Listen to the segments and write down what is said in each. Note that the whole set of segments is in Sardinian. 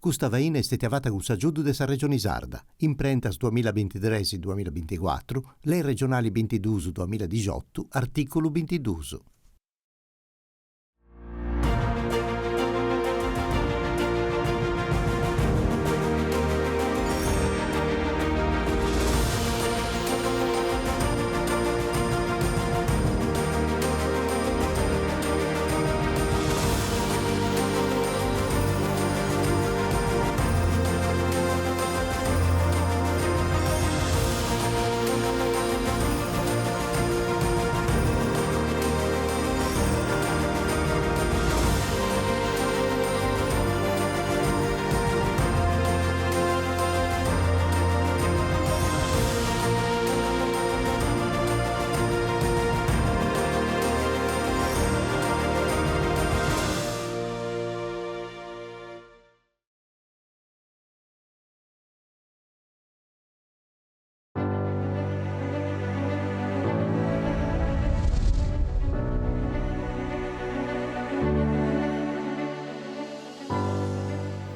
Custa faina est stètia fata cun s'agiudu de sa Regioni Sarda, Imprentas duamilla bintitres duamilla binticuatru, Lei regionali bintiduus duamilla dixiotu, artìculu bintiduus.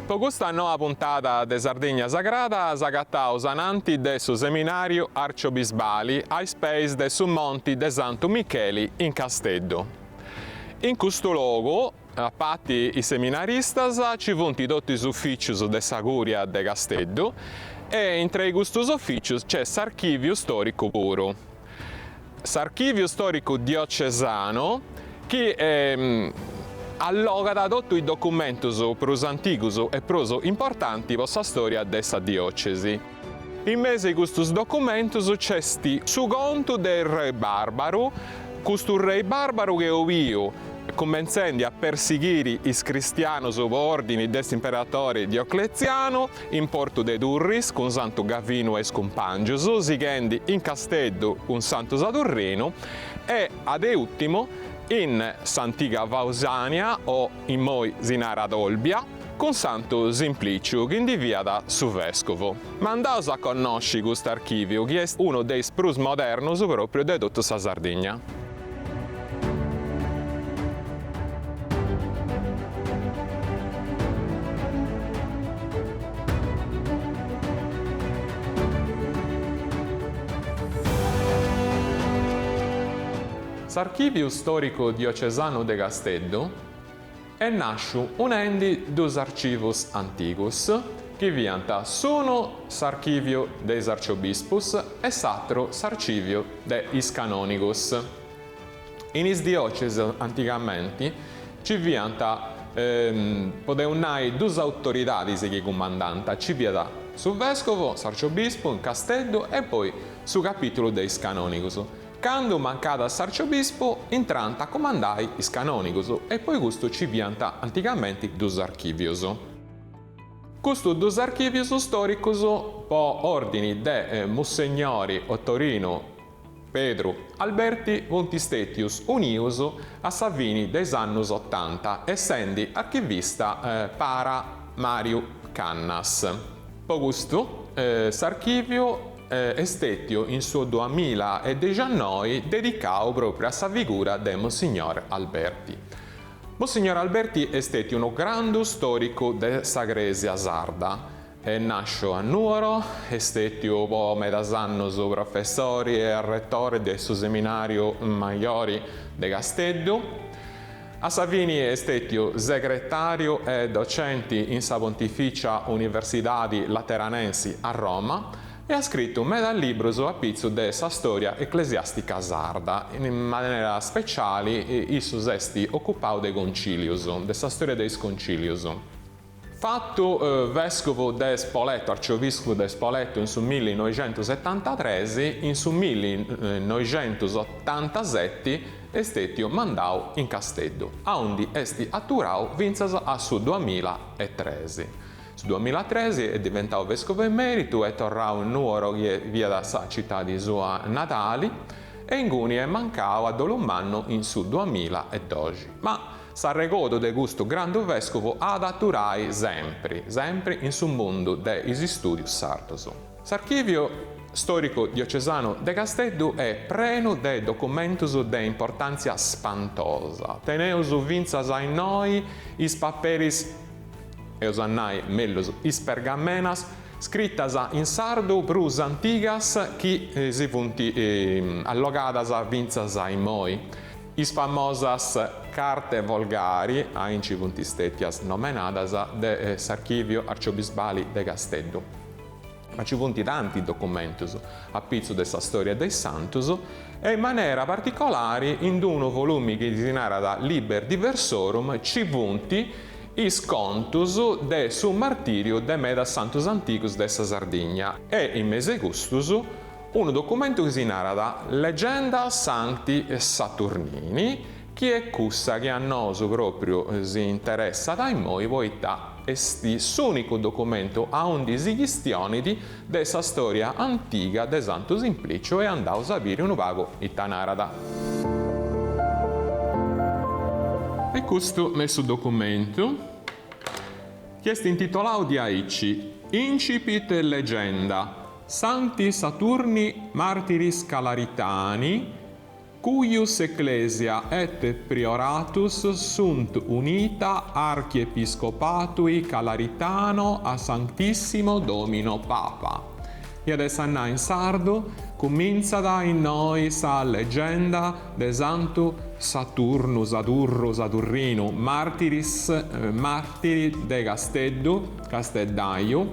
Po custa noa puntada de Sardigna Sagrada s'agataus ananti de su Seminàriu Arciobisbali a is peis de su Monti de Santu Micheli in Casteddu. In custu logu, a pati is seminaristas, ci funt totu is ufìcius de sa Cùria de Casteddu e intre custus ufìcius c'est s'Archìviu Stòricu puru. S'Archìviu Stòricu Diocesanu chi allogat totu is documentus prus antigus e prus importanti po sa stòria de sa diòcesi. In mesu 'e custus documentus nc'est su contu de Re Bàrbaru, custu Rei Bàrbaru chi eus biu cumentzendi a persighiri is cristianus po òrdini de s'imperadori Diocletzianu in Portu de Turris cun Santu Gavinu e is cumpàngius, sighendi in Casteddu cun Santu Sadurrinu e de ùrtimu in s'antiga Pausània o immoi si narat Olbia cun Santu Simpliciu chi ndi fiat su vèscovu. Ma andaus a connosci custu archìviu chi est unu de is prus modernus pròpriu de totu sa Sardigna. S'Archìviu Stòricu Diocesanu de Casteddu est nàsciu unendi dus arcivus antigus chi fiant s'unu s'Archìviu de is Arciobispus e s'atru s'Arcìviu de is Canònigus. In is diòcesis antigamenti ci fiant, podeus nai, dus autoridadis chi cumandànt, ci fiat su vèscovu, s'arciobispu in Casteddu e poi su capìtulu de is canònigus. Candu mancàt s'arciobispu intrànt a cumandai is canònigus e po custu ci fiant antigamenti dus archìvius. Custus dus archìvius stòricus po òrdini de Mussegnori Otorinu Pedru Alberti funt stètius unius a sa fini de is annus otanta essendi archivista para Màriu Cannas. Po custu s'archìviu est stètiu in su duamilla e dexiannoi dedicau pròpriu a sa figura de Monsignor Alberti. Monsignor Alberti est stètiu unu grandu stòricu de sa Crèsia sarda. Est nàsciu a Nùoro, est stètiu po medas annus professori e arretori de su Seminàriu Majori de Casteddu. A sa fini est stètiu segretàriu e docenti in sa Pontificia Universidadi Lateranensi a Roma e at scritu medas librus a pitzu de sa stòria eclesiàstica sarda, in manera speciali issu s'est ocupau de concìlius, de sa stòria de is concìlius. Fatu vèscovu de Spoleto, arciovìscovu de Spoleto in su millinoixentusetantatres, in su millinoixentusotantaseti est stètiu mandau in Casteddu, aundi est aturau fintzas a su duamillaetres. Su duamillaetres est diventau vèscovu emeritu, est torrau in Nùoro chi fiat sa citadi sua natali e inguni est mancau a dolu mannu in su duamillaedoxi. Ma S'arregodu de custu grandu vèscovu at a aturai sempri, sempri in su mundu de is istùdius sardos. S'Archìviu Stòricu Diocesanu de Casteddu est prenu de documentus de importàntzia spantosa. Teneus fintzas a innoi is paperis. Eus a nai mellus is pergamenas scritas in sardu prus antigas chi si funt allogadas fintzas a immoi, is famosas Carte Volgari, ainci funt stètias nomenadas, de s'Archìviu Arciobispali de Casteddu. Ma ci funt tanti documentus a pitzu de sa stòria de is santus e in manera particolari in unu volumi chi si narat Liber Diversorum ci funt is contus de su martìriu de medas santus antigus de sa Sardigna e in mesu 'e custus unu documentu chi si narat Legenda Sancti Saturnini chi est cussa chi a nosu pròpriu si interessat immoi poita Est s'ùnicu documentu aundi si chistionit de sa stòria antiga de Santu Simpliciu e andaus a biri unu pagu ita narat. E custu est su documentu chi est intitolau diaici, Incipit legenda Sancti Saturni Martiris Calaritani Cuius ecclesia et prioratus sunt unita archiepiscopatui Calaritano a Sanctissimo Domino Papa. Iat essi a nai in sardu, cumintzat innoi sa legenda de Santu Saturnu, Sadurru, Sadurrinu, martiris, martiri de Casteddu, casteddaiu,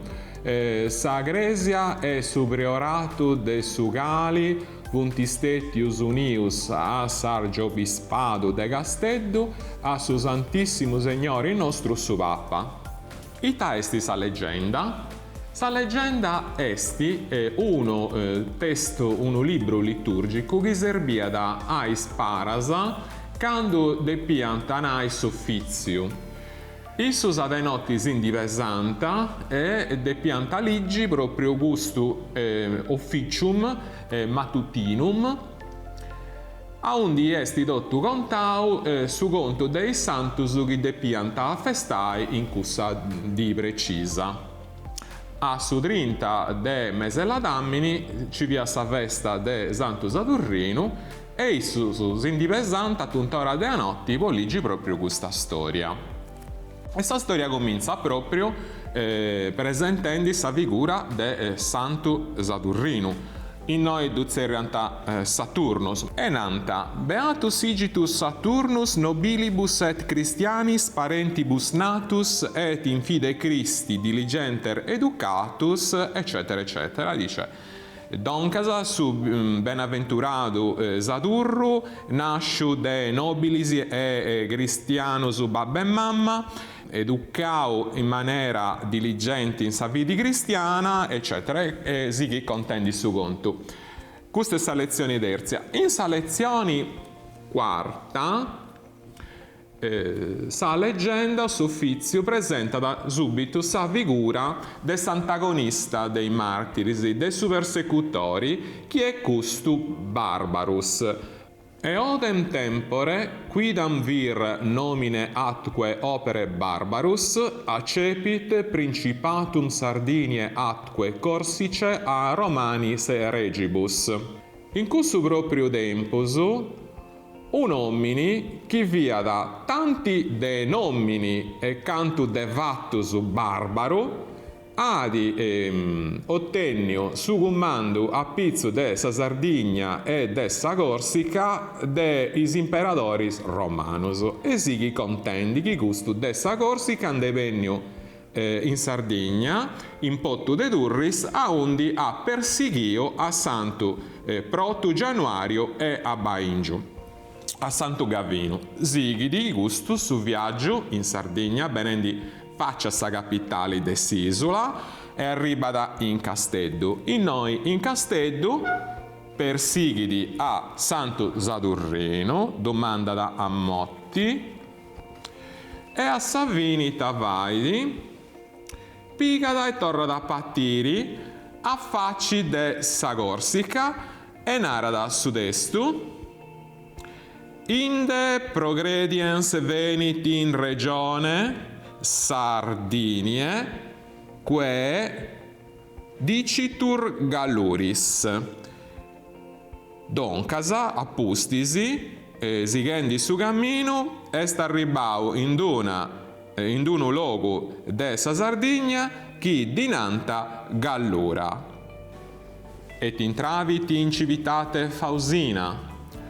sa crèsia e su prioratu de su cali Funt stètius unius a s'Argiobispadu de Casteddu a su Santissimu Segnori nostru su Papa. Ita est sa legenda? Sa legenda est unu testu, unu libru litùrgicu chi serbiat a is paras candu depiant nai s'ofìtziu. Issus a de noti si ndi pesànt e depiant ligi pròpriu custu officium matutinum, aundi est totu contau su contu de is santus chi depiant afestai in cussa dì precisa. A su trinta de mes'e ladàmini ci fiat sa festa de Santu Sadurrinu E issus si ndi pesant a tont'ora de a noti po ligi pròpriu custa stòria. E sa stòria cumintzat pròpriu presentendi sa figura de Santu Sadurrinu, innoi ddu tzerriant Saturnus, e nant, Beatus sigitus Saturnus nobilibus et christianis parentibus natus et in fide Christi diligenter educatus, eccetera eccetera, dice Doncas su benaventuradu Sadurru, nàsciu de nòbilis e cristianus babbu e mamma, educau in manera diligenti in sa fidi cristiana, eccètera e sighit contendi su contu. Custa est sa letzioni tertzia. In sa letzioni cuarta Sa legenda o s'ofìtziu presentat subitu sa figura de s'antagonista de is màrtiris, de su persecutori, chi est custu Barbarus. Eodem tempore quidam vir nomine atque opere Barbarus accepit principatum Sardiniae atque Corsicae a Romanis regibus. In cussu pròpriu tempus, Un'òmini chi fiat tanti de nòmini e cantu de fatus bàrbaru, at otènniu su cumandu a pitzu de sa Sardigna e de sa Còrsica de is imperadoris romanus e sighit contendi chi custu de sa Còrsica nd'est bènniu in Sardigna, in Potu de Turris, aundi at persighiu a Santu Protu Gianuariu e a Baingiu. A Santu Gavinu. Sighit custu su viàgiu in Sardigna benendi faci a sa capitali de s'ìsula e arribat in Casteddu. Innoi in Casteddu persighit a Santu Sadurrinu, ddu mandat a moti, E a sa fini ita fait? Pigat e torrat a partiri a faci de sa Corsica e narat su testu, Inde progrediens venit in regione Sardiniae quae dicitur Galluris. Doncas, a pustis, sighendi su caminu, est arribbau in d'una in unu logu de sa Sardigna chi ddi nant Gallura. Et intravit in civitate Fausina.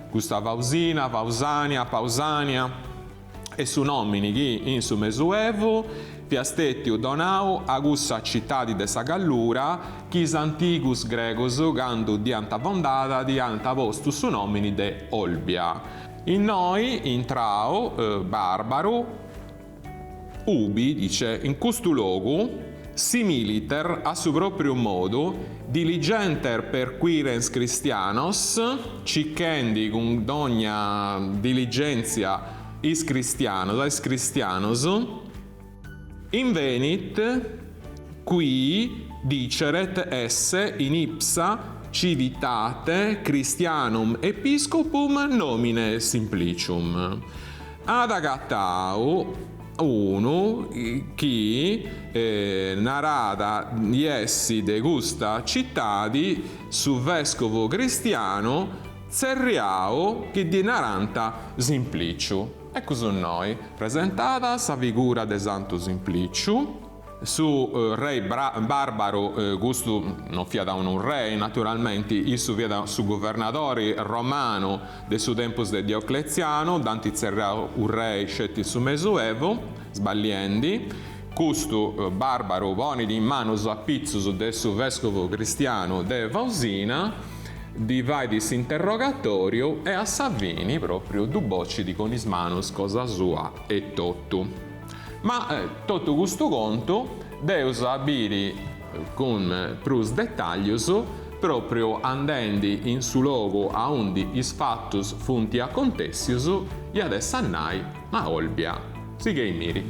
Custa Fausina, Fausania, Pausania, est su nòmini chi in su Mesuevu fiat stètiu donau a cussa citadi de sa Gallura chi is antigus gregus candu dd'iant fondada dd'iant postu su nòmini de Olbia. Innoi intrau Barbaru ubi, dice, in custu logu, similiter, a su propriu modu, diligenter perquirens cristianos, circhendi cun dogna diligenzia is cristianos, a is cristianos, invenit qui diceret esse in ipsa civitate christianum episcopum nomine Simplicium. At agatau unu chi naràt di essi de custa citadi su vescovu cristianu tzerriau chi ddi narànt Simpliciu. Ecus innoi presentada sa figura de Santu Simpliciu. Su rei Bàrbaru, custu non fiat unu rei naturalmenti, issu fiat su guvernadori romanu de su tempus de Diocletzianu, dd'ant tzerriau urrei sceti in su Mesuevu, sballiendi, custu Bàrbaru ponit is manus a pitzus de su vescovu cristianu de Fausina, ddi fait s'interrogatoriu e a sa fini propriu ddu bocit cun is manus cosa sua etotu. Ma totu custu contu dd'eus a biri cun prus detàllius pròpriu andendi in su logu aundi is fatus funt acontèssius, iat essi a nai a Olbia. Sigheimiri.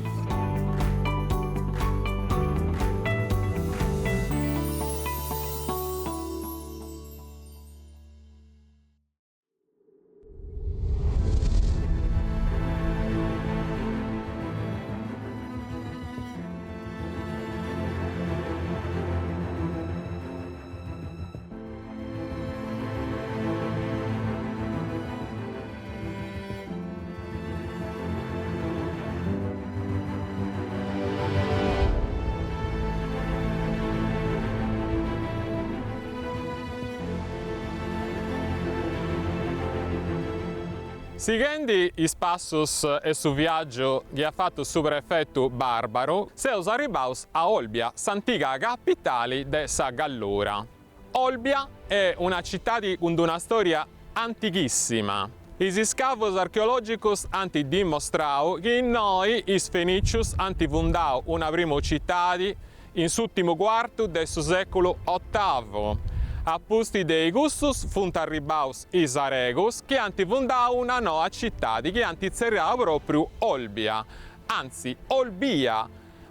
Sighendi is passus e su viàgiu chi at fatu su prefetu Bàrbaru, seus arribbaus a Olbia, s'antiga capitali de sa Gallura. Olbia est una citadi cun d'una storia antighissima. Is iscavos archeologicus ant dimostrau chi innoi is Fenicius ant fundau una primu citadi in s'ùrtimu cuartu de su sèculu otavu. A pustis de cussus funt arribbaus is Aregus chi ant fundau una noa citadi chi ant tzerriau pròpriu Olbia, antzi Olbia,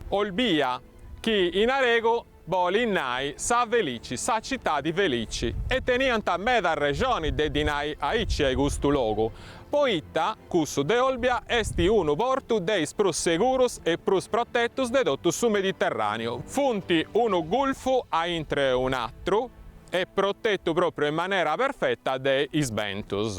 Olbia, chi in aregu bolit nai sa felici, sa citadi felici, e teniant meda arrexoni de ddi nai aici a custu logu, poita cussu de Olbia est unu portu de is prus segurus e prus protetus de totu su Mediterraneu. Funt unu gulfu a intre un'atru e protetu propriu in manera perfeta de is bentus.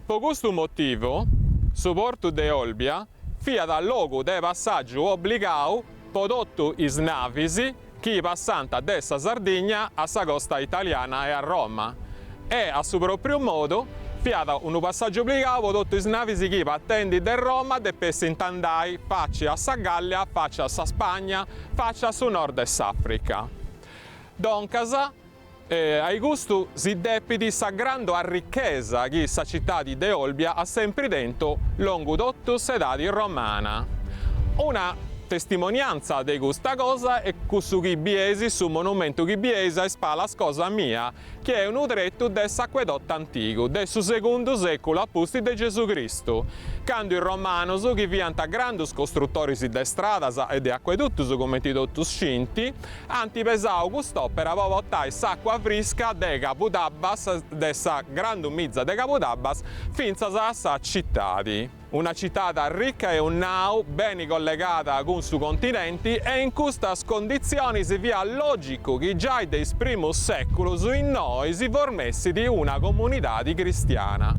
Po custu motivu su portu de Olbia fiat logu de passàgiu obligau po totu is navis chi passànt de sa Sardigna a sa costa italiana e a Roma e, a su pròpriu modu, fiat unu passàgiu obligau po totu is navis chi partendi de Roma depessint andai faci a sa Gàllia, faci a sa Spagna, faci a su nord de s'Àfrica. Doncas, a custu si depit sa grandu arrichesa chi sa citadi de Olbia at sempri tentu longu totu s'edadi romana. Una testimoniantza de custa cosa est cussu chi bieis, su monumentu chi bieis a is palas cosa mia, chi est unu tretu de s'acuedotu antigu, de su segundu sèculu a pustis de Gesù Cristu, candu is romanus, chi fiant grandus costrutoris de stradas e de acuedutus, cumenti totus scint, Ant pesau cust'òpera po portai s'àcua frisca de Cabudabbas, de sa grandu mitza de Cabudabbas, fintzas a sa citadi. Una citadi arrica eus nau, beni collegada cun su continenti e in custas conditzionis fiat lògicu chi giai de is primus sèculus innoi si formessit una comunidadi cristiana.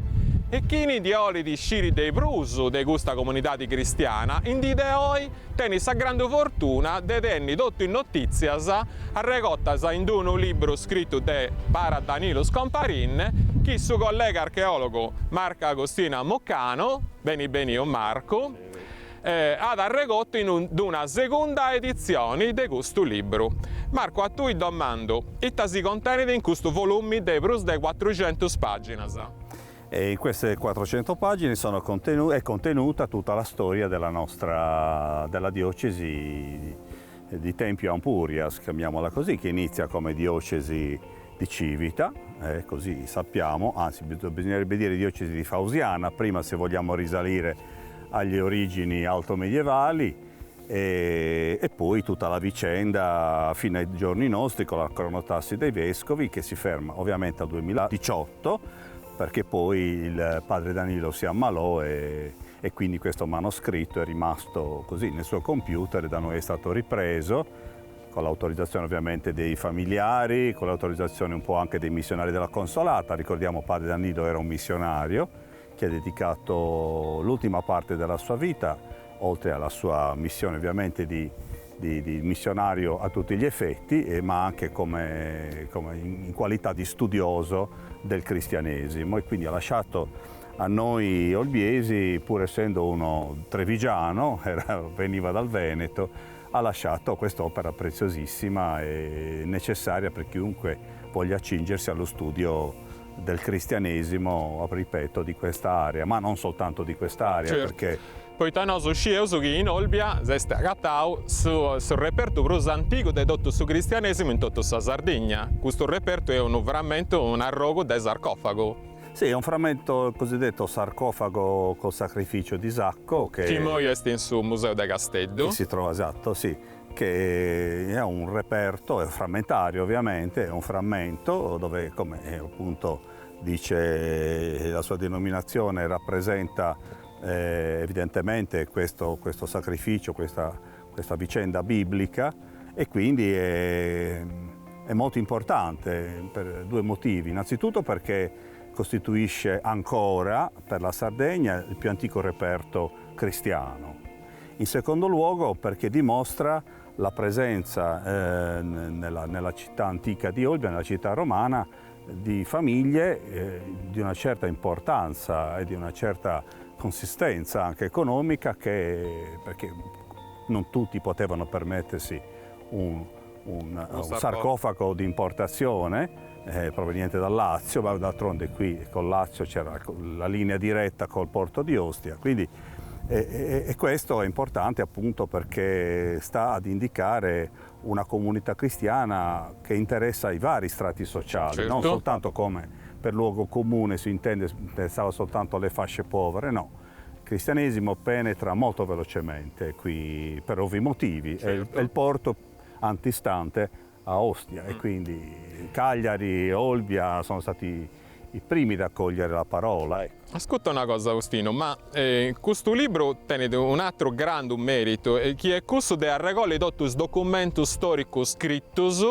E chini ndi 'olit sciri de prus de custa comunidadi cristiana, in dì de oi tenit sa grandu fortuna de tenni totu is notìtzias arregotas in unu libru scritu de para Danilo Scomparin chi su collega archeòlogu Marco Agostino Muccano, beni beniu Marcu, at arregotu in d-una segunda editzioni de custu libru. Marcu a tui domandu, ita si contenit in custu volumi de prus de cuatruxentus pàginas? E in queste 400 pagine sono contenu è contenuta tutta la storia della nostra della diocesi di Tempio Ampurias, chiamiamola così, che inizia come diocesi di Civita, eh, così sappiamo, anzi bisognerebbe dire diocesi di Fausiana, prima se vogliamo risalire alle origini altomedievali, e, e poi tutta la vicenda fino ai giorni nostri con la cronotassi dei vescovi che si ferma ovviamente al 2018 perché poi il padre Danilo si ammalò e, e quindi questo manoscritto è rimasto così nel suo computer e da noi è stato ripreso con l'autorizzazione ovviamente dei familiari, con l'autorizzazione un po' anche dei missionari della Consolata, ricordiamo padre Danilo era un missionario che ha dedicato l'ultima parte della sua vita, oltre alla sua missione ovviamente di, di, di missionario a tutti gli effetti, eh, ma anche come, come in, in qualità di studioso del cristianesimo e quindi ha lasciato a noi olbiesi, pur essendo uno trevigiano, era, veniva dal Veneto, ha lasciato quest'opera preziosissima e necessaria per chiunque voglia accingersi allo studio del cristianesimo, ripeto, di questa area, ma non soltanto di quest'area, certo. perché Poita nosu scieus chi in Olbia s'est agatau su su repertu prus antigu de totu su cristianesimu in totu sa Sardigna. Custu repertu est unu frammentu, un'arrogu de sarcofagu. Sì, è un frammento il cosiddetto sarcofago col sacrificio di Isacco che Chi immoi est in su Museu de Casteddu. Che si trova, esatto, sì, che è un reperto, è frammentario ovviamente, è un frammento dove, come appunto dice la sua denominazione, rappresenta evidentemente questo, questo sacrificio, questa, questa vicenda biblica e quindi è, è molto importante per due motivi. Innanzitutto perché costituisce ancora per la Sardegna il più antico reperto cristiano. In secondo luogo perché dimostra la presenza eh, nella, nella città antica di Olbia, nella città romana, di famiglie eh, di una certa importanza e di una certa consistenza anche economica, che, perché non tutti potevano permettersi un, un, un sarcofago di importazione eh, proveniente dal Lazio, ma d'altronde qui col Lazio c'era la linea diretta col porto di Ostia, quindi e, e, e questo è importante appunto perché sta ad indicare una comunità cristiana che interessa i vari strati sociali, certo. non soltanto come per luogo comune si intende, pensava soltanto alle fasce povere, no. Il cristianesimo penetra molto velocemente qui per ovvi motivi, certo. è, il, è il porto antistante a Ostia mm. e quindi Cagliari, Olbia sono stati i primi ad accogliere la parola. Ecco. Ascurta una cosa Agostino, ma eh, custu libru tenit un'atru grandu meritu, eh, chi est cussu de arregolli totu is documentus storicus scritus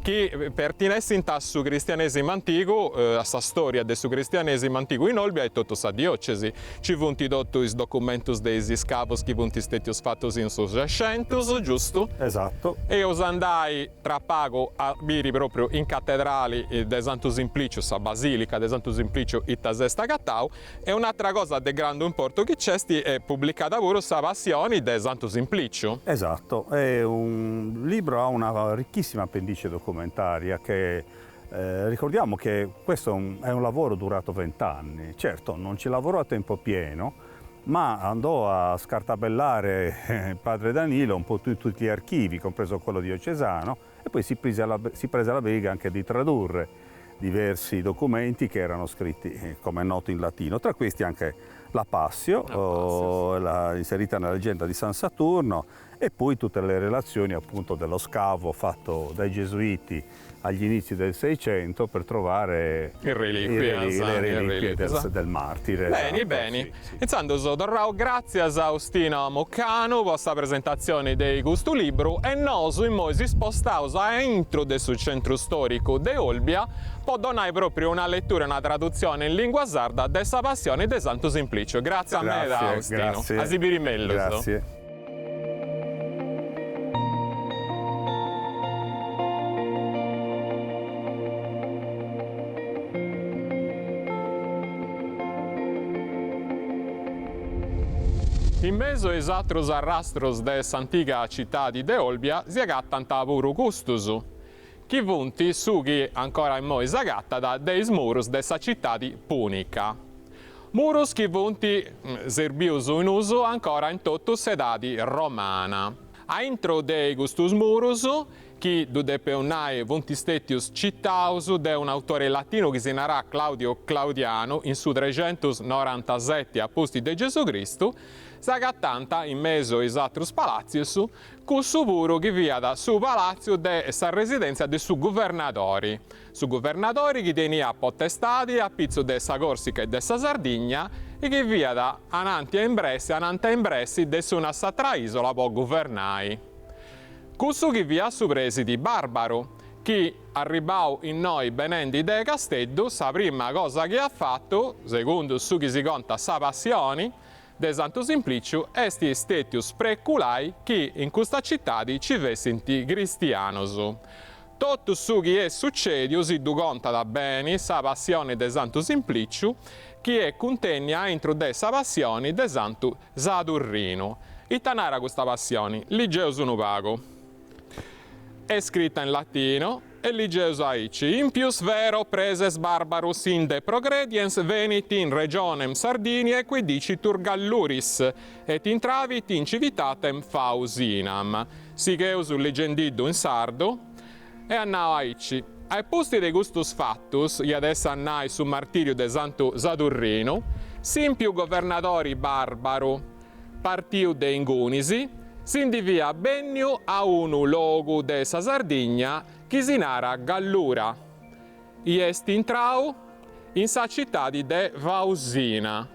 chi pertinessint a su cristianesimu antigu, eh, a sa storia de su cristianesimu antigu in Olbia e totu sa diocesi. Ci funt totu is documentus de is iscavus chi funt stetius fatus in su Sescentus, giustu? Esatto. E eus andai tra pagu a biri propriu in catedrali de Santu Simpliciu, sa basilica de Santu Simpliciu ita s'est agatau, e un'atra cosa de grandu importu chi nc'est est pubblicada puru sa passioni de Santu Simpliciu. Esatto, è un libro ha una ricchissima appendice documentaria che eh, ricordiamo che questo è un, è un lavoro durato vent'anni, certo non ci lavorò a tempo pieno, ma andò a scartabellare eh, padre Danilo un po' tutti gli archivi, compreso quello diocesano, e poi si prese la, si prese la briga anche di tradurre diversi documenti che erano scritti, eh, come è noto, in latino, tra questi anche la Passio, la oh, la, inserita nella leggenda di San Saturno, E poi tutte le relazioni appunto dello scavo fatto dai Gesuiti agli inizi del Seicento per trovare Is reliquias, le reliquie del del martire. Beni, beni. Intzandus torraus gràtzias a Austino Mocanu po sa presentatzioni de custu libru e nosu immoi si spostaus a intru de su centru storicu de Olbia po donai propriu una letura e una tradutzioni in lingua sarda de sa Passioni de Santu Simpliciu. Gràtzias meda Austinu, a si biri mellus. Grazie. In mesu a is atrus arrastrus de s'antiga citadi de Olbia si agatant puru custus, chi funt su chi ancora immoi s'agatat de is murus de sa citadi punica. Murus chi funt serbius in usu ancora in totu s'edadi romana. A intro de custus murus, chi ddu depeus nai funt stètius citaus de un'autori latinu chi si narat Claudio Claudianu in su trexentusnorantaseti a pustis de Gesù Cristu, s'agatant in mesu a is atrus palàtzius cussu puru chi fiat su palàtziu de sa residèntzia de su guvernadori, Su guvernadori chi teniat potestadi a pitzu de sa Còrsica e de sa Sardigna e chi fiat ananti e imbressi ananti e imbressi de s'una a s'atra isola po guvernai. Cussu chi fiat su presidi Bàrbaru, chi arribau innoi benendi de Casteddu, sa prima cosa chi at fatu, segundu su chi si contat sa Passioni de Santu Simpliciu, est stètiu spreculai chi in custa citadi ci fessint cristianus. Totu su chi est sucèdiu si ddu contat beni sa Passioni de Santu Simpliciu, chi est cuntènnia aintru de sa Passioni de Santu Sadurrinu. Ita narat custa Passioni? Ligeus unu pagu. Est scrita in latinu e ligeus aici, Impius vero praeses Barbarus inde progrediens venit in regionem Sardiniae qui dicitur Galluris et intravit in civitatem Fausinam. Sigheus ligendiddu in sardu, e at nau aici, A pustis de custus fatus, iat essi a nai su martiriu de Santu Sadurrinu, s'impiu governadori Barbaru, partiu de ingunis, si ndi fiat benniu a unu logu de sa Sardigna chi si narat Gallura, i est intrau in sa citadi de Fausina.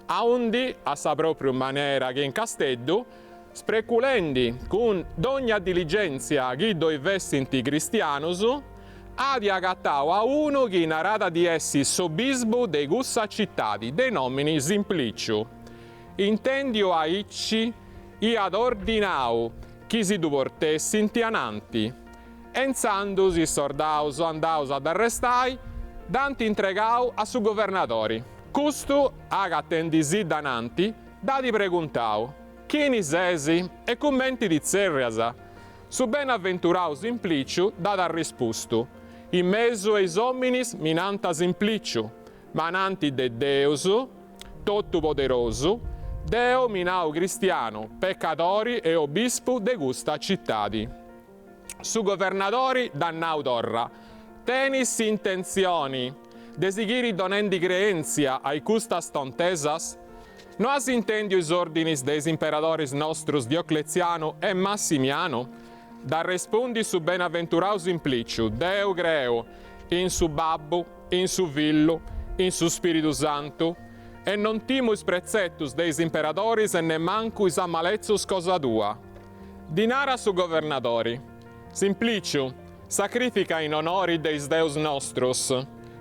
Aundi, a sa pròpriu manera chi in Casteddu, spreculendi cun dogna diligèntzia chi ddoi fessint cristianus, at agatau a unu chi naràt di essi s'obisbu de cussa citadi de nòmini Simpliciu. Intèndiu aici, iat ordinau chi si ddu portessint ananti. E intzandus is sordaus andaus a dd'arrestai, dd'ant intregau a su governadori. Custu, agatendisiddu ananti, dd'at preguntau, Chini ses e cumenti ti tzerrias? Su benaventurau Simpliciu dd'at arrispustu, In mesu 'e is ominis mi nant Simpliciu, ma ananti de Deus, totu poderosu, deu mi nau cristianu, pecadori e obispu de custa citadi. Su governadori dd'at nau torra, Tenis s'intentzioni de sighiri donendi creèntzia a i custas tontesas? No as intèndiu is òrdinis de is imperadoris nostrus Diocletzianu e Massimianu? Dd'arrespundit su benaventurau Simpliciu, Deu creu in su Babbu, in su Fillu, in su Spiridu Santu, e non timu is pretzetus de is imperadoris e nemancu is amaletzus cosa tua. Ddi narat su governadori, Simpliciu, sacrifica in onori de is deus nostrus,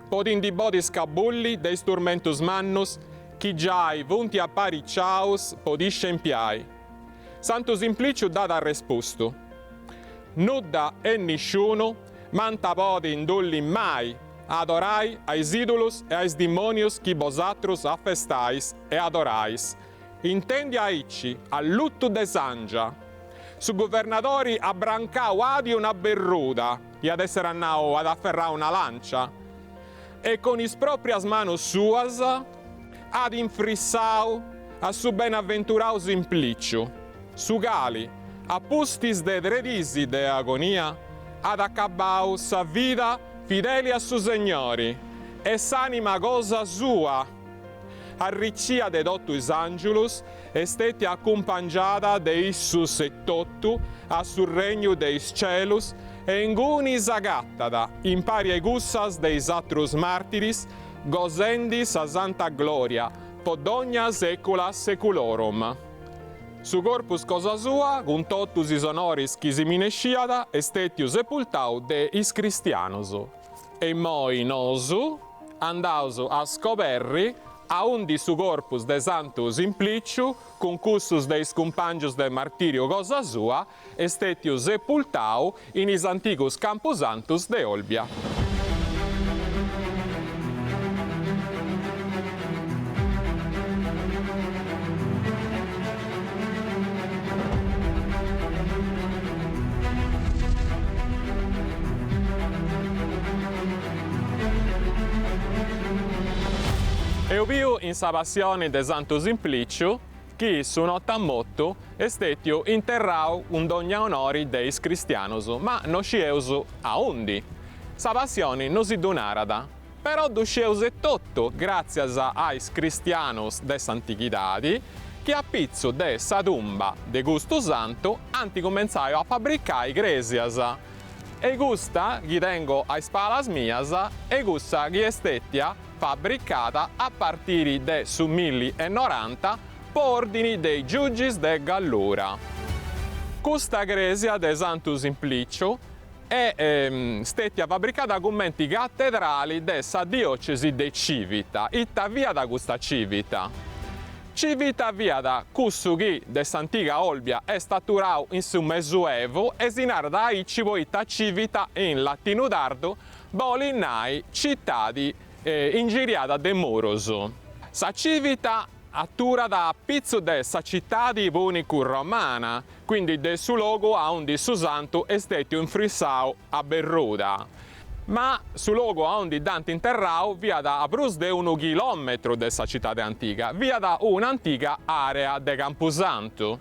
po ti ndi podi scabulli de is turmentus mannus chi giai funt apariciaus po ti scempiai. Santu Simpliciu dd'at arrespustu, Nudda e nisciunu m'ant a podi indulli mai a adorai a is idulus e a is dimonius chi bosatrus afestais e adorais, Intendiu aici, allutu de sàngia, su guvernadori abrancau adi una berruda, iat èssere a nau at aferrau una lància, e cun is pròprias manus suas at infrissau a su benaventurau Simpliciu, su cali, a pustis de tre dis de agonia, at acabau sa vida fideli a su Segnori e s'ànima cosa sua, arricìa de totu is àngiulus. Est stètia acumpangiada de issus etotu a su regnu de is celus e inguni s'agatat, impari a cussas de is atrus màrtiris, gosendi sa santa glòria po dogna secula seculorum. Su corpus cosa sua, cun totus is onoris chi si minesciat, est stètiu sepultau de is cristianus. E immoi nosu andaus a scoberri aundi su corpus de Santu Simpliciu, cun cussus de is cumpàngius de martìriu cosa sua, est stètiu sepultau in is antigus campusantus de Olbia. Eus biu in sa passioni de Santu Simpliciu chi su nota motu est stètiu interrau cun dogna onori de is cristianus, ma no scieus aundi. Sa passioni no si ddu narat, però ddu scieus etotu gràtzias a is cristianus de s'antighidadi chi a pitzu de sa tumba de custu santu ant cumentzau a fabricai crèsias, e custa chi tengu a is palas mias est cussa chi est stètia fabricada a partiri de su milli e noranta po ordini de is giugis de Gallura. Custa crèsia de Santu Simpliciu est stètia fabricada cumenti catedrali de sa diòcesi de Civita. Ita fiat custa Civita? Civita fiat cussu chi de s'antiga Olbia est aturau in su Mesuevu e si narat aici poita Civita in latinu tardu bolit nai citadi ingiriada de murus. Sa Civita aturat a pitzu de sa citadi punicu-romana, quindi de su logu aundi su santu est stètiu infrissau a berruda. Ma su logu aundi dd'ant interrau fiat a prus de unu chilòmetru de sa citadi antiga, fiat un'antiga àrea de campusantu.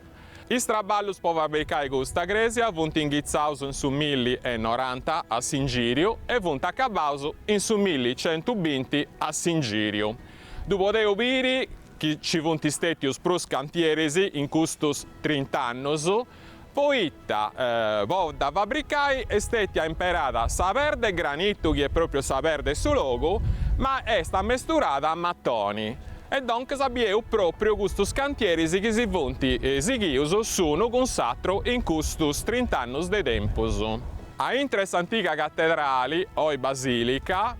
Is traballus po fabricai custa crèsia funt inghitzaus in su milli e noranta a s'ingìriu e funt acabaus in su milli centubinti a s'ingìriu. Ddu podeus biri chi ci funt stètius prus cantieris in custus trint'annus, poita po dda fabricai est stètia imperada sa perda 'e granitu chi est pròpriu sa perda 'e su logu, ma est amesturada a matoni e duncas bieus pròpriu custus cantieris chi si funt sighius s'unu cun s'atru in custus trint'annus de tempus. Aintru 'e s'antiga catedrali, oi basilica,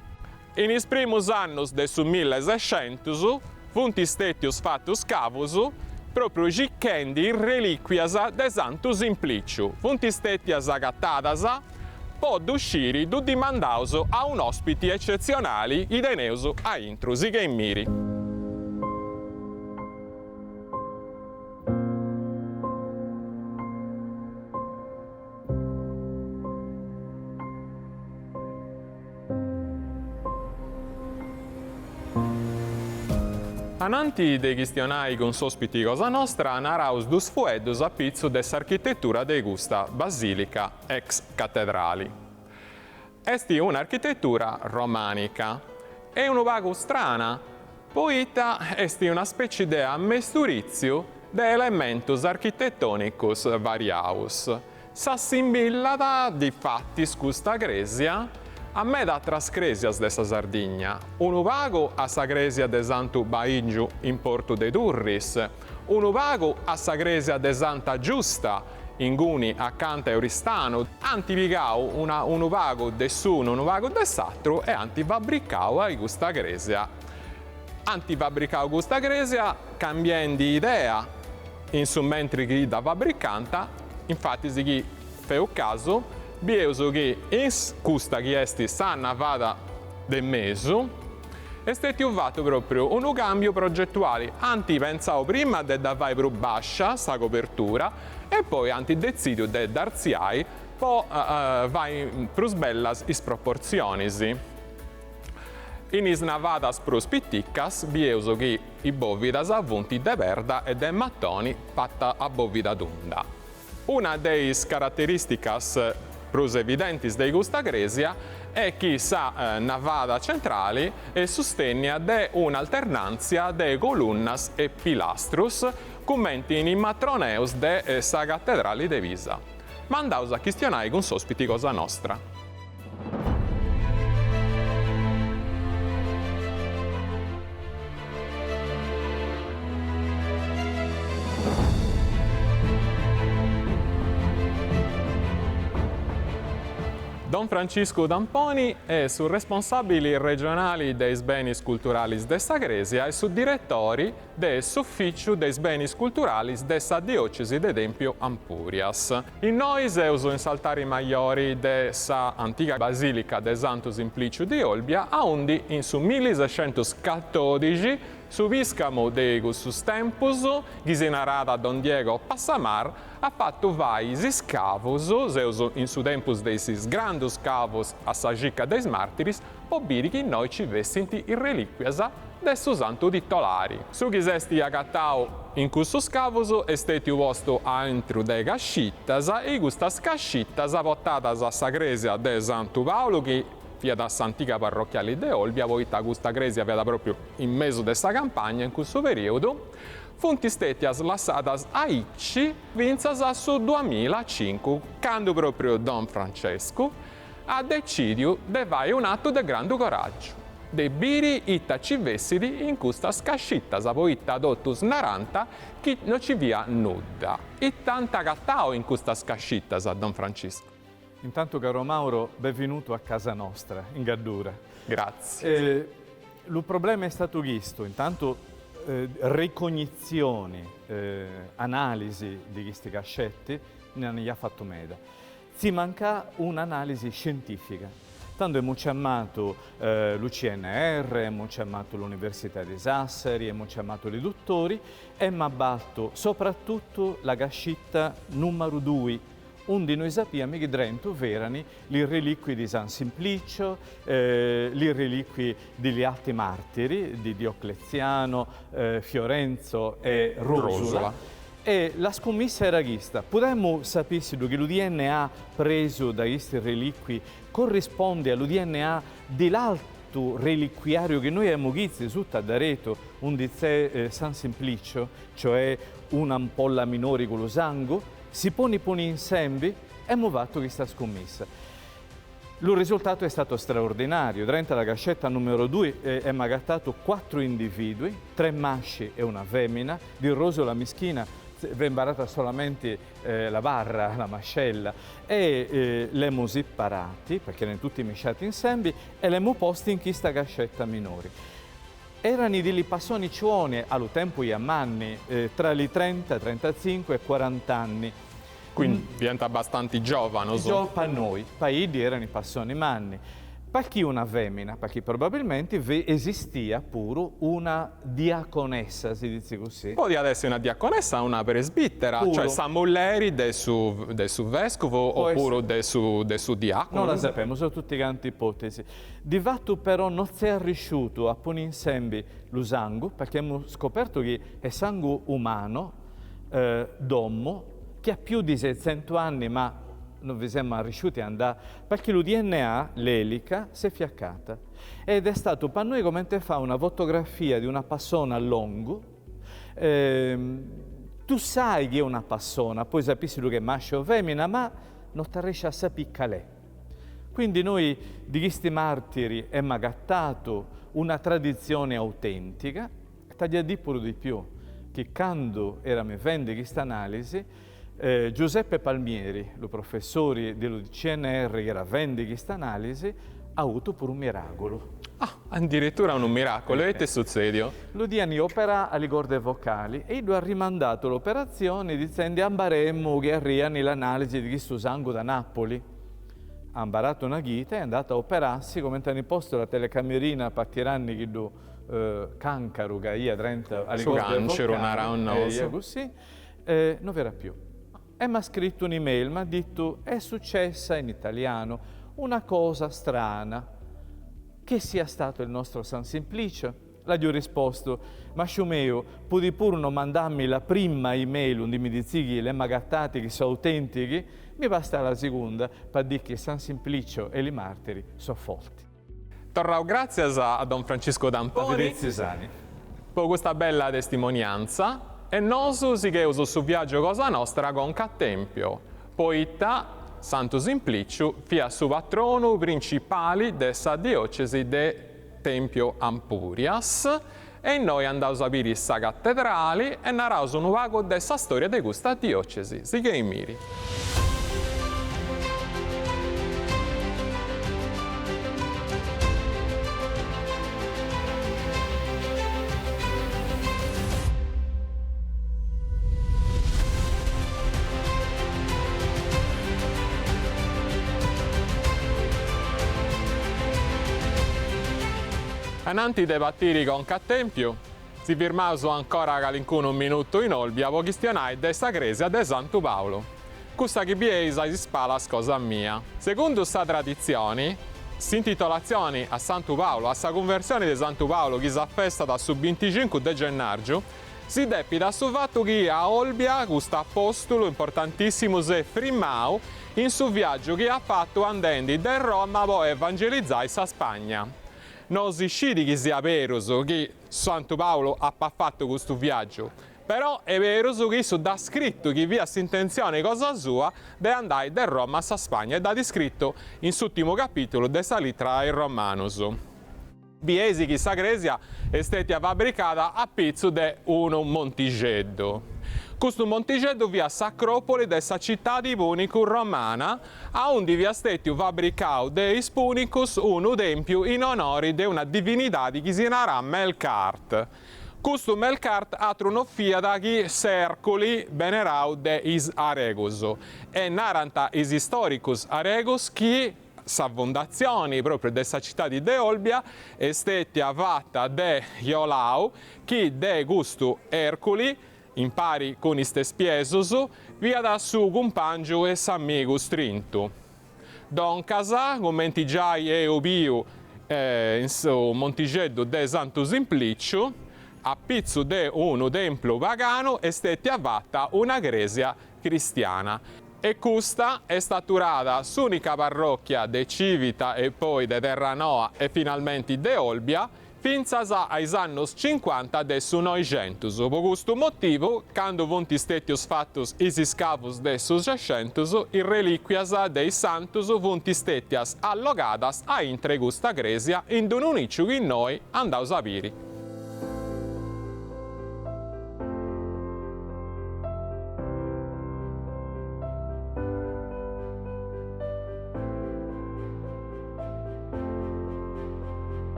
In is primus annus de su millesescentus funt stètius fatus scavus pròpriu circhendi is relìcuias de Santu Simpliciu, funt stètias agatadas, po ddu sciri ddu dimandaus a un'òspiti ecetzionali chi teneus aintru, sigheimiri. Ananti de chistionai cun s'ospiti cosa nostra naraus dus fueddus a pitzu de s'architetura de custa basilica ex catedrali. Est un'architetura romanica e unu pagu strana, poita est una speci de ammesturitziu de elementus architetonicus variaus. S'assimbillat difatis custa crèsia a meda atras crèsias de sa Sardigna, unu pagu a sa crèsia de Santu Baìngiu in Portu de Turris, unu pagu a sa crèsia de Santa Giusta inguni acanta 'e Oristanu, ant pigau una unu pagu de s'unu unu pagu de s'atru e ant fabricau ai custa crèsia. Ant fabricau custa crèsia cambiendi idea in su mentri chi dda fabricànt, infatis chi feus casu bieus chi in custa chi est sa navada de mesu est stètiu fatu pròpriu unu càmbiu progetuali, ant pentzau prima de dda fai prus bàscia sa cobertura e poi ant detzìdiu de dd'artziai po fai prus bellas is proportzionis. In is navadas prus piticas bieus chi is bòvidas funt de perda e de matoni fata a bòvida tunda. Una de is caraterìsticas prus evidentis de custa crèsia est chi sa navada centrali est sustènnia de un'alternàntzia de colunnas e pilastrus. cumenti in is matroneus de sa Catedrali de Pisa. Ma andaus a chistionai cun s'ospiti cosa nostra. Don Franciscu Tamponi est su responsàbili regionali de is benis culturalis de sa Crèsia e su diretori de s'Ufìciu de is Benis Culturalis de sa Diòcesi de Tèmpiu Ampùrias. Innoi seus in s'altari majori de sa antiga Basìlica de Santu Simplìciu di Olbia, aundi in su millisescentuscatòdixi su pìscamu de cussus tempus, chi si naràt Don Diego Passamar, at fatu fai is iscavus, seus in su tempus de is grandus scavus a sa circa de is màrtiris, po biri chi innoi ci fessint is relìquias de su santu titolari. Su chi s'est agatau in cussus scavus est stètiu postu aintru de cascitas e custas cascitas portadas a sa crèsia de Santu Paulu chi fiat s'antiga parrochiali de Olbia poita custa crèsia fiat pròpriu in mesu de sa campagna in cussu perìodu, funt stètias lassadas aici fintzas a su duamilacincu candu pròpriu Don Francescu at decìdiu de fai un'atu de grandu coràgiu, de biri ita ci fessit in custas cascitas, poita totus narant chi no ci fiat nudda. Ita ant agatau in custas cascitas, don Franciscu? Intantu caro Mauro, benvenutu a casa nostra, in Gaddura. Gratzias. Lu problema è statu chistu, intantu ricognizioni, analisi di chisti cascetti, nd'ant già fattu meda. Ci manca un'analisi scientifica. Tando emu ciamatu lu CNR, emu ciamatu l'Università di Sassari, emu ciamatu li duttori e m'at baltu soprattuttu la cascitta numaru dui, undi noi sapiami chi drentu v'erani li reliqui di San Simplicio, li reliqui di li altri martiri, di Diocleziano, Fiorenzo e Rosula. E la scummissa era chista, pudemu sapì siddu chi lu DNA presu da chisti reliqui corrispondi a lu DNA di l'altu reliquiariu chi noi emu chitzi sutta addaretu undi c'è San Simplicio, cioè un'ampolla minori cu lu sangu, si poni poni insembi? Emu fattu chista scummissa. Lu risultatu è stato straordinariu, drenta la cascetta numero dui emu agattatu quattru individui, tre masci e una femmina, di Rosula mischina v'è imbarata solamenti la barra, la mascella, e l'emu sipparati, perché erano tutti misciati insembi, e l'emu posti in chista cascetta minori. Erani di li passoni ciuoni, a lu tempu ja manni, tra li trenta, trentacincu e quarant'anni. Quindi fiant bastanti giòvanos. Giò pa noi, pa iddi erano passoni manni. Pachì una fèmina? Pachì probabilmenti esistia puru una diaconessa, si dizi cussì. Podiat essi una diaconessa o una presbitera, Puru. cioè sa mulleri de su de su vescuvu opuru de su de su diaconu. Non la sapemu, sono tutti canti ipotesi. Difattu però no s'est arrisciutu a poni insembi lu sangu, perché emu scopertu chi est sangu umano, d'omu, chi ha più di seicentu anni ma non vi semu arrisciuti a andà, perché lu DNA, l'elica, s'est fiaccata ed è statu pa noi comente fa una fotografia di una passona a longu, tu sai chi è una passona, poi sapì siddu ch'è masciu o femina, ma non t'arresci a sapì cal'è. Quindi noi di chisti martiri emu agattatu una tradizione autentica, T'aggio a dì puru di più, chi candu erami fendi chista analisi, Giuseppe Palmieri, lu professori di lu CNR chi era fendi chista analisi, ha avutu puru un miraculu. Ah, addirittura unu miraculu, e ite est sutzediu? Lu diani operà a li corde vocali e iddu ha rimandatu l'operazioni dicendi ambaremu chi arriani l'analisi di chistu sangu da Napoli. Ha ambaratu una chita e è andatu a operassi comente ani postu la telecamerina pa tiranni chiddu Cancaru ca aiat drenta a li Su canceru, naraus nosu. Eia, cussì, no v'era più. E m'at scrittu un'email, m'at dittu, è successa in italiano una cosa strana, che sia stato il nostro San Simplicio? L'aggio rispostu, Masciu meu, pudi puru no mandammi la prima email undi mi dizì chi l'emu agattati chi so autentichi, mi basta la segunda pa dì chi San Simplicio e li martiri so folti. Torraus gràtzias a don Francisco Tamponi po custa bella testimoniantza. E nosu sigheus su viàgiu cosa nostra conca a Tempio, poita Santu Simpliciu fiat su patronu principali de sa diòcesi de Tempio Ampurias e innoi andaus a biri sa catedrali e naraus unu pagu de sa storia de custa diòcesi. Sigheimiri. Ananti de partiri conca a Tèmpiu, si firmaus ancora calincunu minutu in Olbia po chistionai de sa crèsia de Santu Paulu, cussa chi bieis a is palas cosa mia. Segundu sa traditzioni, s'intitolatzioni a Santu Paulu, a sa cunversioni de Santu Paulu chi s'afestat su binticincu de gennàrgiu, si depit a su fatu chi a Olbia custu apòstulu importantissimu s'est frimau in su viàgiu chi at fatu andendi de Roma po evangelizai sa Spagna. No si scit chi siat berus chi Santu Paulu apat fatu custu viàgiu, però est berus chi issu dd'at scritu chi fiat s'intentzioni cosa sua de andai de Roma a sa Spagna e dd'at scritu in s'ùrtimu capìtulu de sa litra a is Romanus. Bieis chi sa crèsia est stètia fabricada a pitzu de unu montixeddu. Custu montixeddu fiat s'acròpoli de sa citadi pùnicu-romana aundi fiat stètiu fabricau de is pùnicus unu tèmpiu in onori de una divinidadi chi si naràt Melkart. Custu Melkart atru no fiat chi s'Èrculi venerau de is aregus e narant is istòricus aregus chi Sa fundatzioni pròpriu de sa citadi de Olbia est stètia fata de Iolau chi de custu Èrculi, impari cun is tespiesus, fiat su cumpàngiu e s'amigu strintu. Doncas, cumenti giai eus biu in su montixeddu de Santu Simpliciu, a pitzu de unu templu paganu est stètia fata una crèsia cristiana e custa est aturada s'unica parrocchia de Civita e poi de Terranoa e finalmenti de Olbia fintzas a is annus cincuanta de su Noixentus. Po custu motivu, candu funt stetius fatus is iscavus de su Sescentus, is reliquias de is santus funt stetias allogadas a intre custa cresia in d'unu niciu chi innoi andaus a biri.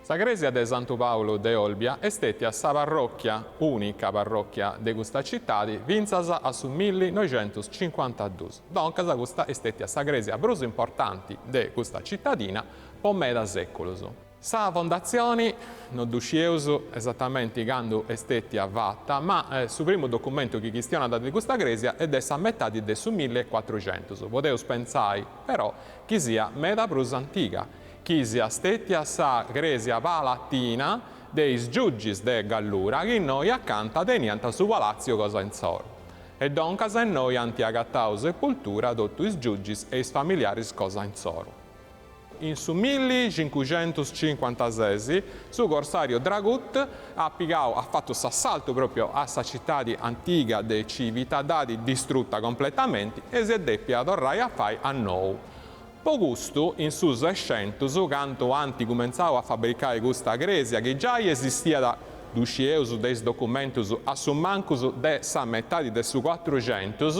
Sa crèsia de Santu Pàulu de Olbia est stètia sa parròchia, ùnica parròchia de custa citadi fintzas a su millinoixentuscincuantadus. Doncas custa est stètia sa crèsia prus importanti de custa citadina po meda sèculus. Sa fondatzioni no ddu scieus esatamenti candu est stètia fata, ma su primu documentu chi chistionat de custa crèsia est de sa metadi de su milliecuatruxentus. Podeus pentzai però chi siat meda prus antiga, chi siat stètia sa crèsia palatina de is giugis de Gallura chi innoi acanta teniant su palàtziu cosa insoru. E doncas innoi ant agatau sepultura totu is giugis e is familiaris cosa insoru. In su millicincuxentuscincuantases su corsàriu Dragut at pigau, at fatu s'assaltu pròpriu a sa citadi antiga de Civita, dd'at distruta completamenti e s'est dèpia torrai a fai a nou. Po custu, in su Sescentus, candu ant cumentzau a fabricai custa crèsia, chi giai esistiat, ddu scieus de is documentus, a su mancus de sa metadi de su Cuatruxentus,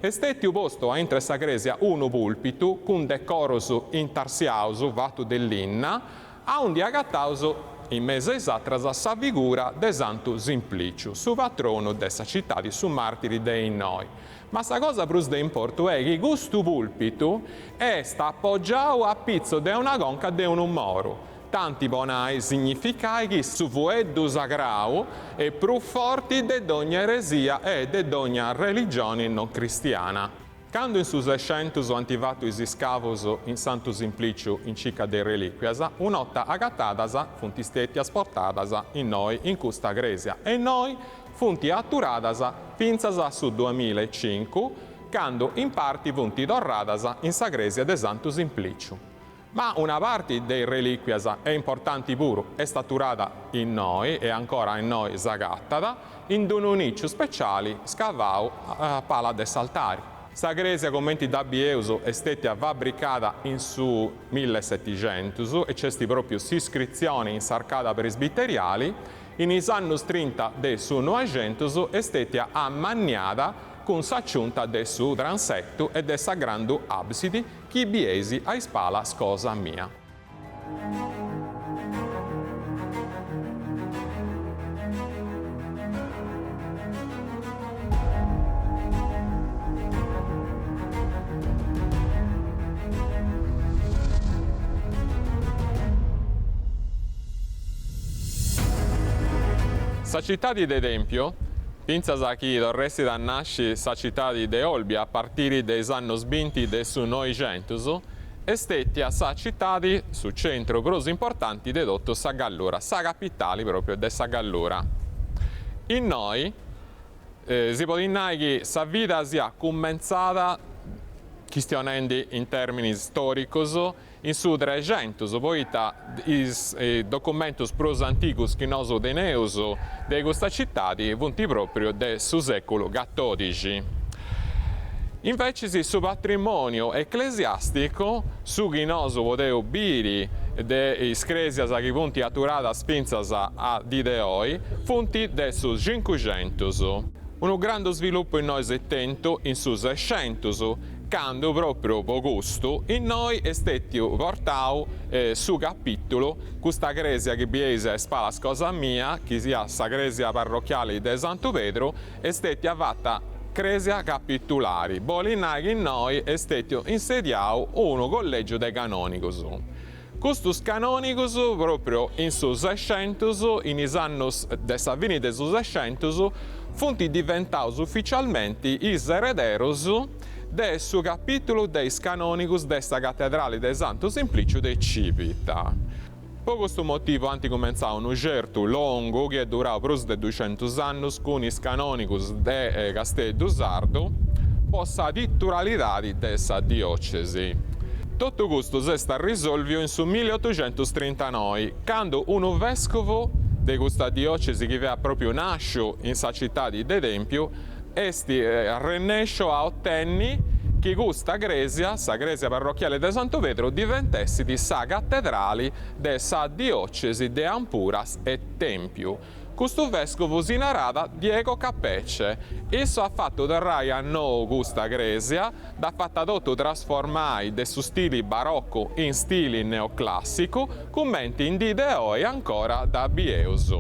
est stètiu postu a intre sa crèsia unu pùlpitu cun decorus intarsiaus fatu de linna, aundi agataus, in mesu a is atras, sa figura de Santu Simpliciu, su patronu de sa citadi, su màrtiri de innoi. Ma sa cosa prus de importu est chi custu pùlpitu est apogiau a pitzu de una conca de unu moru, tanti po nai significai chi su fueddu sagrau est prus forti de dogna eresia e de dogna religioni non cristiana. Candu in su Sescentus ant fatu is iscavus in Santu Simpliciu in cica de is relìquias, un'ota agatadas funt stètias portadas innoi in custa crèsia e innoi funt aturadas fintzas a su duamilaecincu, candu in parti funt torradas in sa crèsia de Santu Simpliciu. Ma una parti de is relìcuias est importanti puru, est aturada innoi e ancora innoi s'agatat, in unu nìciu speciali scavau a pala de s'altari. Sa crèsia comenti dda bieus est stètia fabricada in su millesetixentus e nc'est pròpriu s'iscritzioni in s'arcada presbiteriali, in is annus trinta de su noixentus est stètia ammanniada cun s'aciunta de su transetu e de sa grandu àbsidi chi bieis a is palas cosa mia. Sa citadi de Tèmpiu, fintzas chi torressit a nasci sa citadi de Olbia a partiri de is annus binti de su Noixentus, est stètia sa citadi, su centru prus importanti de totu sa Gallura, sa capitali pròpriu de sa Gallura. Innoi si podit nai chi sa vida siat cumentzada, chistionendi in tèrminis stòricus, in su Trexentus, poita is documentus prus antigus chi nosu teneus de custa citadi funt pròpriu de su sèculu catòdixi. Invecis su patrimòniu eclesiàsticu, su chi nosu podeus biri de is crèsias chi funt aturadas fintzas a dì de oi, funt de su Cincuxentus. Unu grandu svilupu innoi s'est tentu in su Sescentus, candu pròpriu po custu innoi est stètiu portau su capìtulu, custa crèsia chi bieis a is palas cosa mia, chi siat sa crèsia parrochiali de Santu Pedru, est stètia fata crèsia capitulari, bolit nai chi innoi est stètiu insediau unu collègiu de canònigus. Custus canònigus, pròpriu in su Sescentus, in is annus de sa fini de su Sescentus, funt diventaus uficialmenti is erederus de su capìtulu de is canònigus de sa Catedrali de Santu Simpliciu de Civita. Po custu motivu ant cumentzau unu certu longu chi est durau prus de duxentus annus cun is canònigus de Casteddu Sardu po sa titulariedadi de sa diòcesi. Totu custu s'est arrisòlviu in su milliotuxentustrintanoi, candu unu vèscovu de custa diòcesi chi fiat pròpiu nàsciu in sa citadi de Tèmpiu est arrennèsciu a otenni chi custa crèsia, sa crèsia parrochiali de Santu Pedru, diventessit sa catedrali de sa diòcesi de Ampuras e Tèmpiu. Custu vèscovu si narat Diego Capece. Issu at fatu torrai a nou custa crèsia, dd'at fata totu trasformai de su stili barocu in stili neoclàssicu, cumenti in dì de oi ancora dda bieus.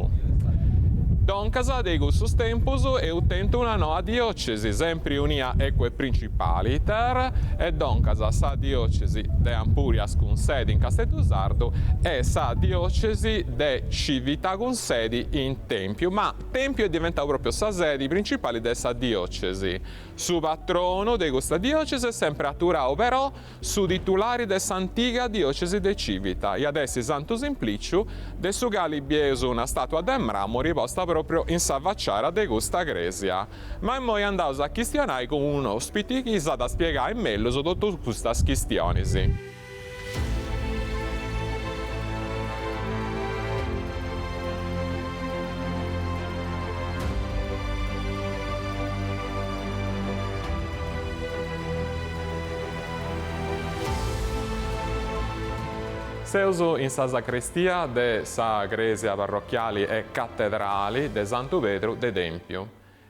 Doncas de cussus tempus eus tentu una noa diòcesi, sempri unia eque principaliter, e doncas sa diòcesi de Ampurias cun sedi in Casteddu Sardu e sa diòcesi de Civita cun sedi in Tèmpiu, ma Tèmpiu est diventau pròpriu sa sedi principali de sa diòcesi. Su patronu de custa diòcesi est sempri aturau però su titulari de s'antiga diòcesi de Civita, iat essi Santu Simpliciu, de su cali bieus una stàtua de mràmuri posta pròpriu in sa faciara de custa crèsia. Ma immoi andaus a chistionai cun un'òspiti chi s'at a spiegai mellus totus custas chistionis. Seus in sa sacrestia de sa crèsia parrochiali e catedrali de Santu Pedru de Tèmpiu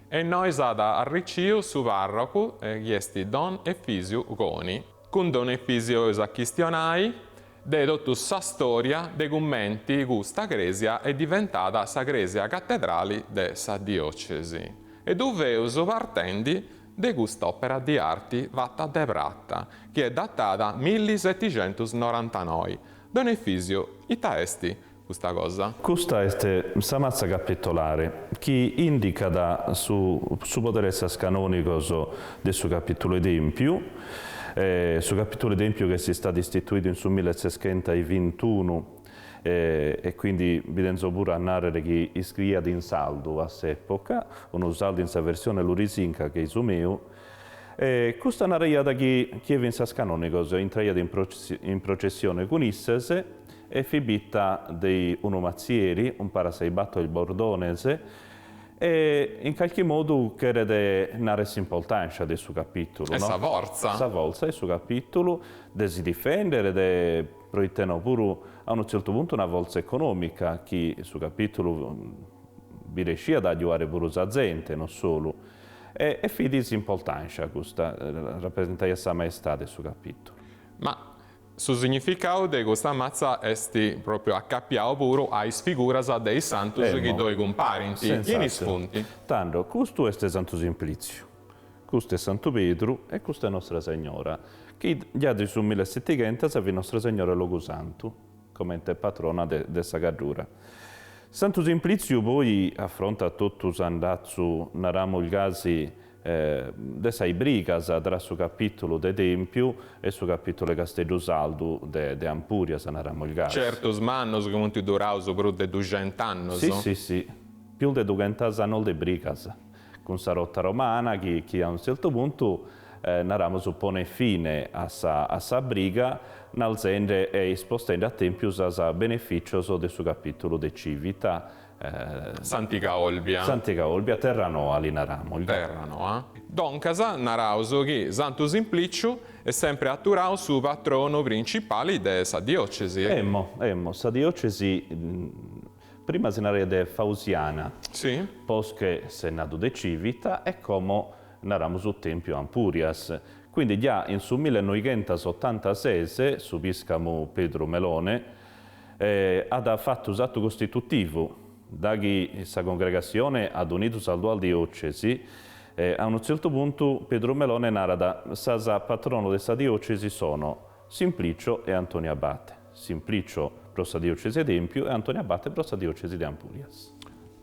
e innoi s'at arriciu su pàrrocu chi est Don Efisiu Coni. Cun Don Efisiu eus a chistionai de totu sa storia de cumenti custa crèsia est diventada sa crèsia catedrali de sa diòcesi e ddu feus partendi de cust'òpera di arti fata de prata chi est datada millisetixentusnorantanoi. Don Efisiu, ita est custa cosa? Custa est sa matza capitolare chi indicat su su podere 'e sos canònigos de su Capìtulu 'e Tèmpiu, su Capìtulu 'e Tèmpiu chi est istadu istituidu in su millesescentasbintunu e quindi bi tenzo puru a nàrrere chi iscriiat in sardu a s'època, unu sardu in sa versione lurisinca che-i su meu. E custa naraiat chi chie fin sas canònigos intraiat in processione cun isses e fit bita de unu matzieri, umpare a sa chi bato is bordones, e in calchi modu cheret narrer s'importància de su capìtulu, no? E sa fortza. Sa fortza 'e su capìtulu de si difèndere, de, proite no, puru a unu tzertu puntu una fortza econòmica chi su capìtulu bi resciat a agiuare puru sa zente, no solu. E fit s'importància custa, rapresentaiat sa maestade su capìtulu. Ma su significau de custa matza est pròpriu acapiau puru a is figuras de is santus chi ddoi cumparint. Chinis funt? Tando, custu est Santu Simplìtziu, custu est Santu Pedru e custa est Nostra Segnora, chi già de su millesettighentas fit Nostra Segnora 'e Logusantu, comente patrona de sa Gaddura. Santu Simplìtziu poi afrontat totu s'andatzu, naramus gasi, de sas brigas tra su capìtulu de Tèmpiu e su capìtulu 'e Casteddu Sardu de Ampùrias, naramus gasi. Certus mannus chi funt duraus prus de duxent'annus. Si, si, si. Pius de dughentas annos de brigas, cun sa rota romana chi chi a unu tzertu puntu, naramus, ponet fine a sa a sa briga, nalzende e ispostende a Tèmpiu sas benefìcios de su capìtulu de Civita, S'antiga Olbia. S'antiga Olbia, Terranoa li naramus. Terranoa. Doncas naraus chi Santu Simpliciu est sempri aturau su patronu principali de sa diocesi. Emmo, emmo, sa diocesi prima si naraiat de Fausiana, Si. posca s'est nadu de Civita e como naramus Tèmpiu Ampùrias. Quindi già in su millenoighentas-otantases su pìscamu Pedru Melone at fatu s'atu costitutivu, daghi sa congregassione at unidu sas duas diòcesi, a unu tzertu puntu Pedru Melone narat, sas patronos de sa diòcesi sono Simplicio e Antonio Abate, Simplicio pro sa diòcesi 'e Tèmpiu e Antonio Abate pro sa diòcesi de Ampùrias.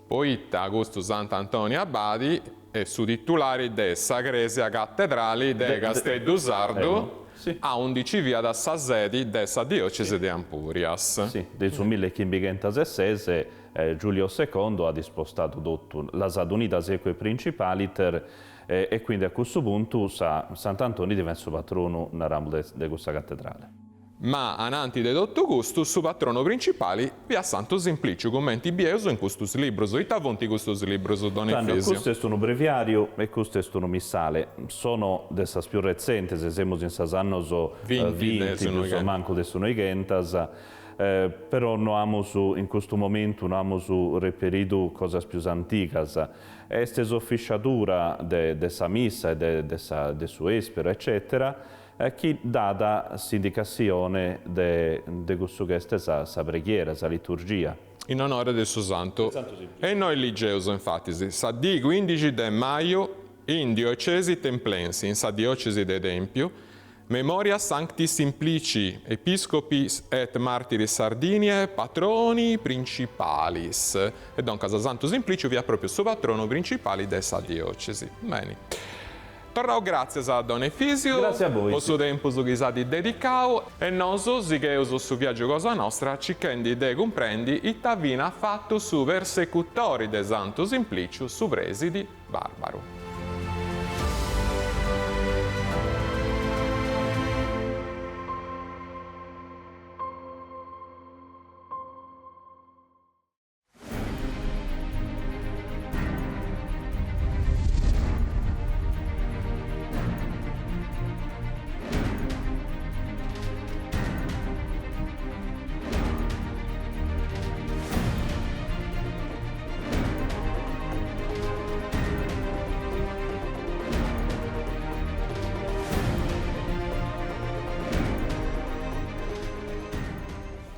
Poita custu Sant'Antoni Abadi est su titulari de sa crèsia catedrali de Casteddu Sardu, aundi ci fiat sa sedi de sa diòcesi de Ampùrias. Si, de su millechimbighentas-e-ses Giulio Secondo at ispostadu totu, las at unidas equo e principaliter e quindi a cussu puntu sa Sant'Antoni diventat su patronu, naramus, de cussa catedrale. Ma ananti de totu custu, su patronu principali fiat Santu Simpliciu, cumenti bieus in custus librus. Ita funt custus librus, don Tando, Efisio? custu est unu breviàriu e custu est unu missale. Sono de sas pius retzentes, semus in sas annos Vinti de su pius o mancu de su Noighentas, però no amus, in custu momentu, no amus reperidu cosas pius antigas. Est s'ofisciadura de sa missa e de sa de su 'èsperu eccètera chi dat s'indicassione de de cussu ch'est sa sa preghiera, sa liturgia. In onore de su Santu. E innoi ligeus, infatis, sa dì cuindixi de maju in diocesi Templensi, in sa diocesi de Tèmpiu, memoria Sancti Simplicii, episcopi et martiris Sardiniae, patroni principalis. E doncas Santu Simpliciu fiat propriu su patronu principali de sa diocesi. Beni. Torraus gràtzias a Don Efisiu po su tempus chi s'at dedicau e nosu sigheus su viàgiu cosa nostra circhendi de cumprendi ita fini at fatu su persecutori de Santu Simpliciu, su presidi Bàrbaru.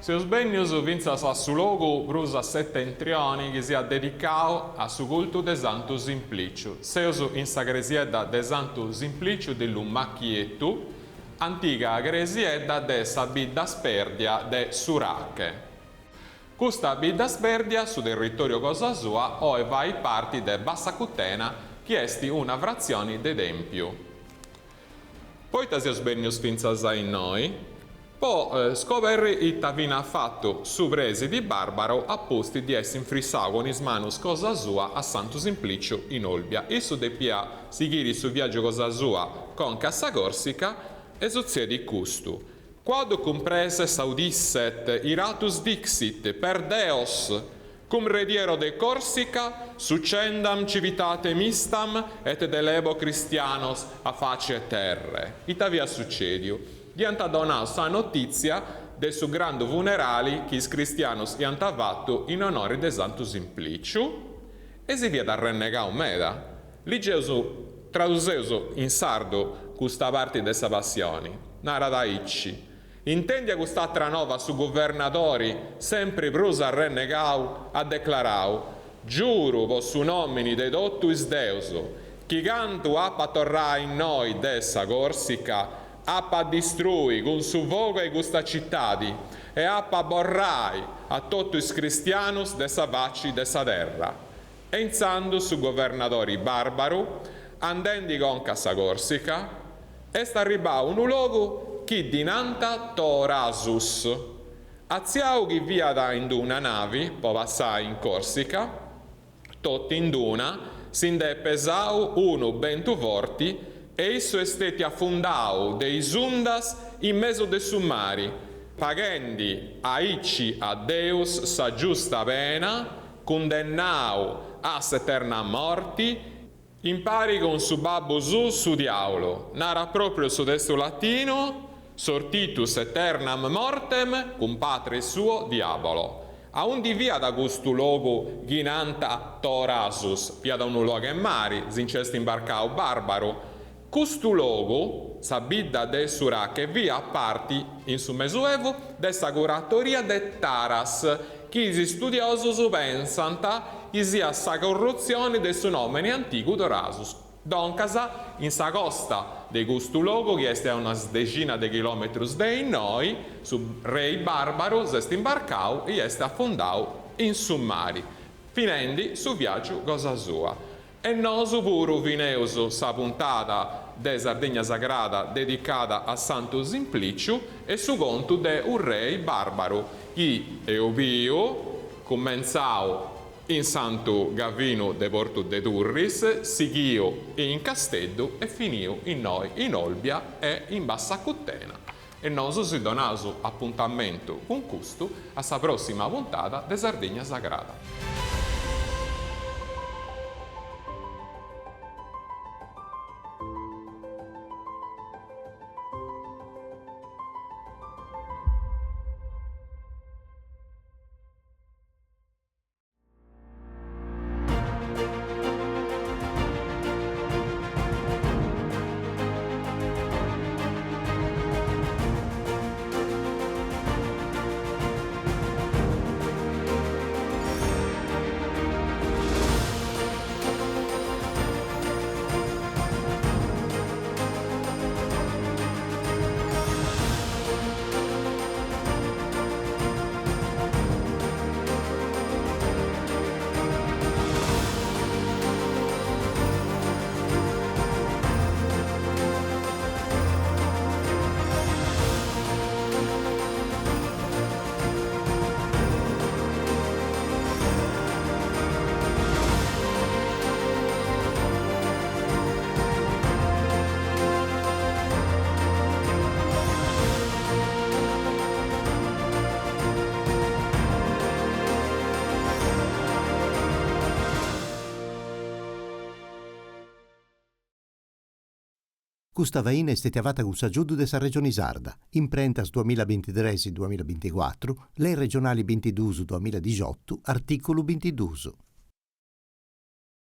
Seus bennius fintzas a su logu prus a setentrioni chi siat dedicau a su cultu de Santu Simpliciu. Seus in sa cresiedda de Santu Simpliciu de Lu Macchietu, antiga cresiedda de sa bidda sperdia de Surache. Custa bidda sperdia, su territoriu cosa sua, oi fait parti de Bassacutena chi est una fratzioni de Tèmpiu. Poita seus bennius fintzas a innoi? Po scoberri ita fini at fatu su presidi Barbaro a pustis di essi infrissau cun is manus cosa sua a Santu Simpliciu in Olbia. Issu depiat sighiri su viaggiu cosa sua conca a sa Corsica e sutzedit custu. Quod cum praeses audisset, iratus dixit, Per Deos! Cum rediero de Corsica, succendam civitatem istam et delebo cristianos a facie terrae. Ita fiat sucediu? Dd'iant donau sa notizia de su grandu funerali chi is cristianus iant fatu in onori de Santu Simpliciu e si fiat arrennegau meda. Ligeus, traduseus in sardu custa parti de sa passioni. Narat aici, Intendia cust'atra nova su guvernadori, sempri prus arrennegau, at declarau, Giuru po su nomini de totu is deus, chi candu ap'a torrai innoi de sa Corsica, ap'a distrui cun su fogu 'e custa citadi e ap'a borrai a totu is cristianus de sa faci de sa terra. E intzandus su governadori Bàrbaru, andendi conca a sa Còrsica, est arribau unu logu chi ddi nant Torasus. Atziau chi fiat in d-una navi po passai in Còrsica, totu in d-una si nd'est pesau unu bentu forti e issu est stetiu afundau de is undas in mesu de su mari, paghendi aici a Deus sa giusta pena Cundennau a s'eterna morti, impari cun su babbu suu su diaulu, narat propriu su testu latinu, sortitus aeternam mortem cum patre suo diabolo. Aundi fiat custu logu chi nant Torasus? Fiat unu logu 'e mari, si nc'est imbarcau Barbaru. Custu logu, sa bidda de Surache, fiat parti, in su Mesuevu, de sa curatoria de Taras, chi is istudiosus pensant chi siat sa corrutzioni de su nòmini antigu Torasus. Doncas, in sa costa de custu logu, chi est a unas dexina de chilòmetrus de innoi, su rei Bàrbaru s'est imbarcau i est afundau in su mari, finendi su viàgiu cosa sua. E nosu puru fineus sa puntada de Sardigna Sagrada dedicada a Santu Simpliciu e su contu de urrei Barbaru chi, eus biu, cumentzau in Santu Gavinu de Portu de Turris, sighiu in Casteddu e finiu innoi in Olbia e in Bassa Cutena. E nosu si donaus apuntamentu cun custu a sa prossima puntada de Sardigna Sagrada. Custa faina est stètia fata cun s'agiudu de sa Regioni Sarda, imprentas duamilla bintitres duamilla binticuatru, Lei regionali bintiduus duamilla dixiotu, artìculu bintiduus.